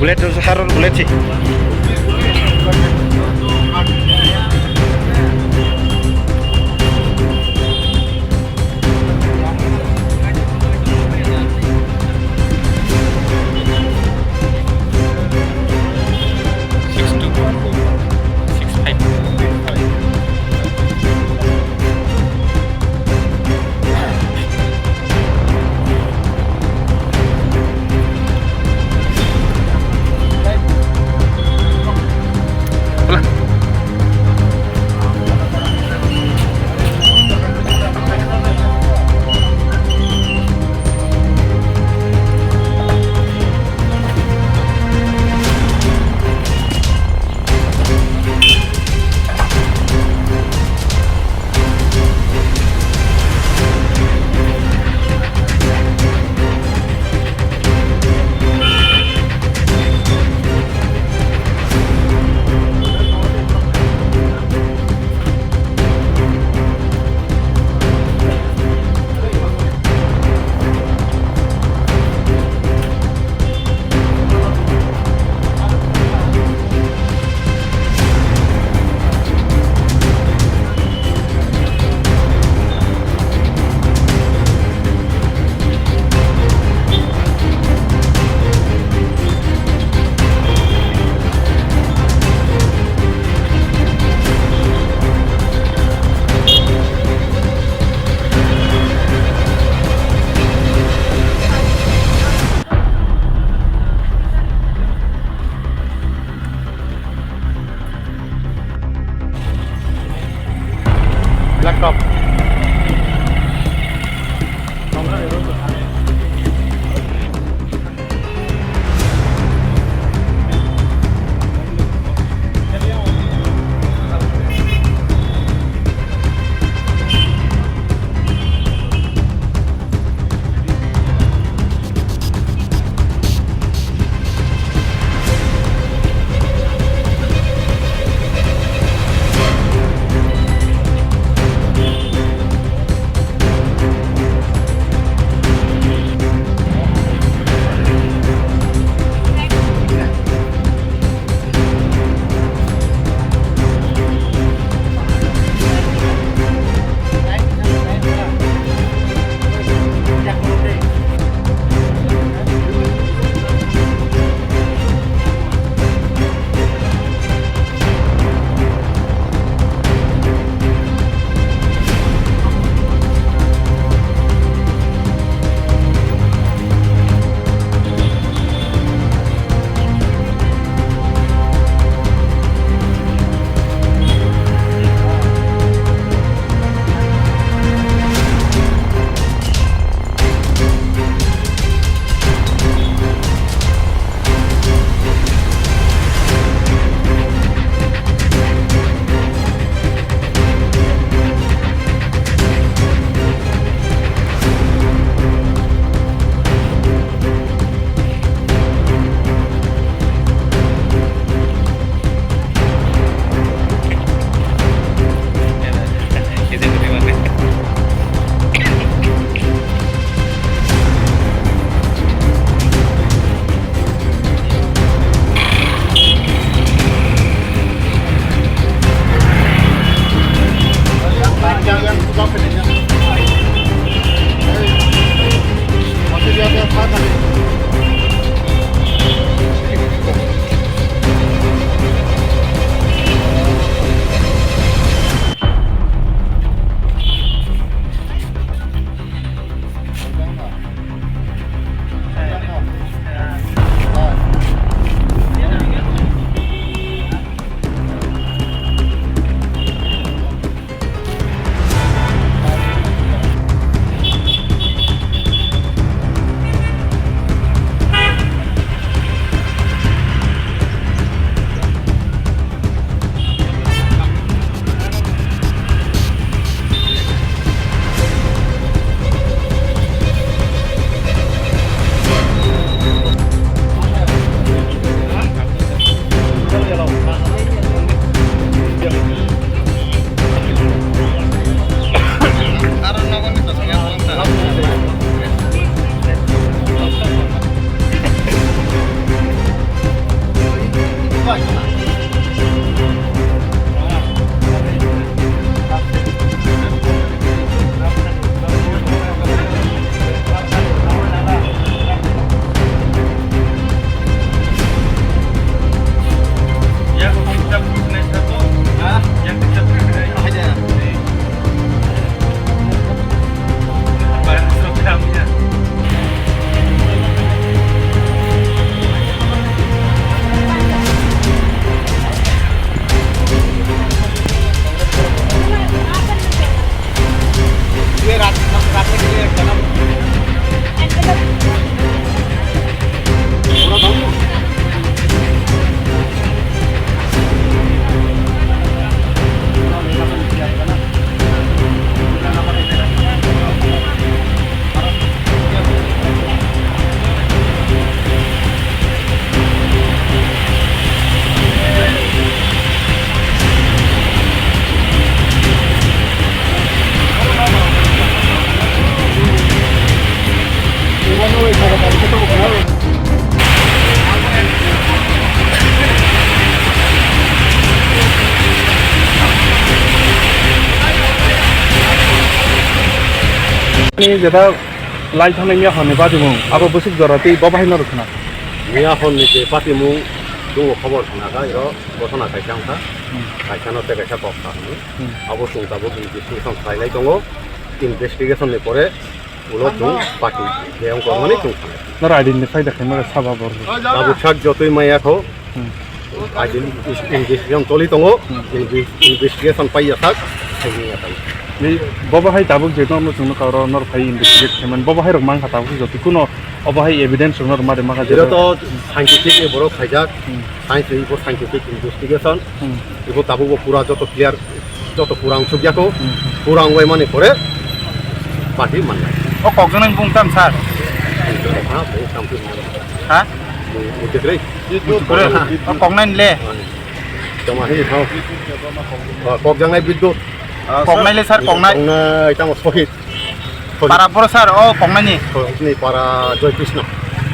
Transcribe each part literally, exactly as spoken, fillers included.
Bullet, haror bullet si. Six two four four, six five. Ni jeta lai thangnai miya honni batimung abo bwswk jora tei bo bahai no rwkhna. Miya honni je patimung chwngno khobor khna kha, iro gotona kaisa wngkha. Hmm. Kaisa no tei kaisa kok kha hwnwi. Hmm. Abo chwng tabuk investigation khlailai tongo. Investigation ni pore ulo chwng pati je wng kormani chwng thangnai. Noro identify da khaima saba borok. Tabuk sak jotoi maya kho. Hmm. Aji investigation choli tongo, hmm, inve-, investigation paiya sak, saimanya tang. Ni bobo hai tabuk je norno chwngno karo nor phai investigate khaiman, bobo hai rok mankha tabuk joto kuno obo hai evidence rok nor mari maka. Iro jero to scientific ni borok khaijak, hmm, science ni bo scientific investigation, hmm, ibo tabuk bo pura joto clear, joto pura wngsuk ya ko, hmm, pura wngbai mani pore party mannai. O kokjwk nang bung tam sir? Ha, bai tam tu. Ha? Bung, bung tikrei. Bung tikrei. O koknai le? Tama hini thao. Ba, kokjaknai biddut. Koknai le sir, koknai. Koknai tamo sohit. Para boro sir, o koknai ni? Sohit ni para Joy Krishna.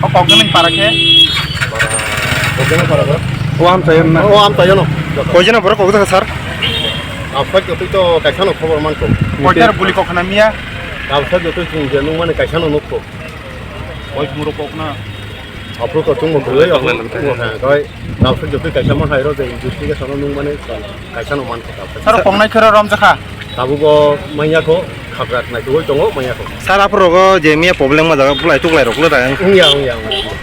O kokjaknai para khe? Para, kokjaknai para boro. O amchaio na? O amchaio no. Koijana boro kokjak sir? Absai jotoi to kaisa no khobor mankho. Koitar buli kokna miya? Absai jotoi chwng je nung mani kaisa no nukho. Oi muro kokna. Aphuru to chwngbo kwlwi, aphuru chwngbo kha, onkoi tabuk jotoi kaisa ma hai rw je investigation o nung mani kaisa no man kha tabuk. Sir, koknai khero romjakha? Tabuk o manya kho, khapra naitugwi tongo manya kho. Sir, aphuru rogo je miya problem ma jaga bulai tuklai rok le da? Wngya, wngya, wngya.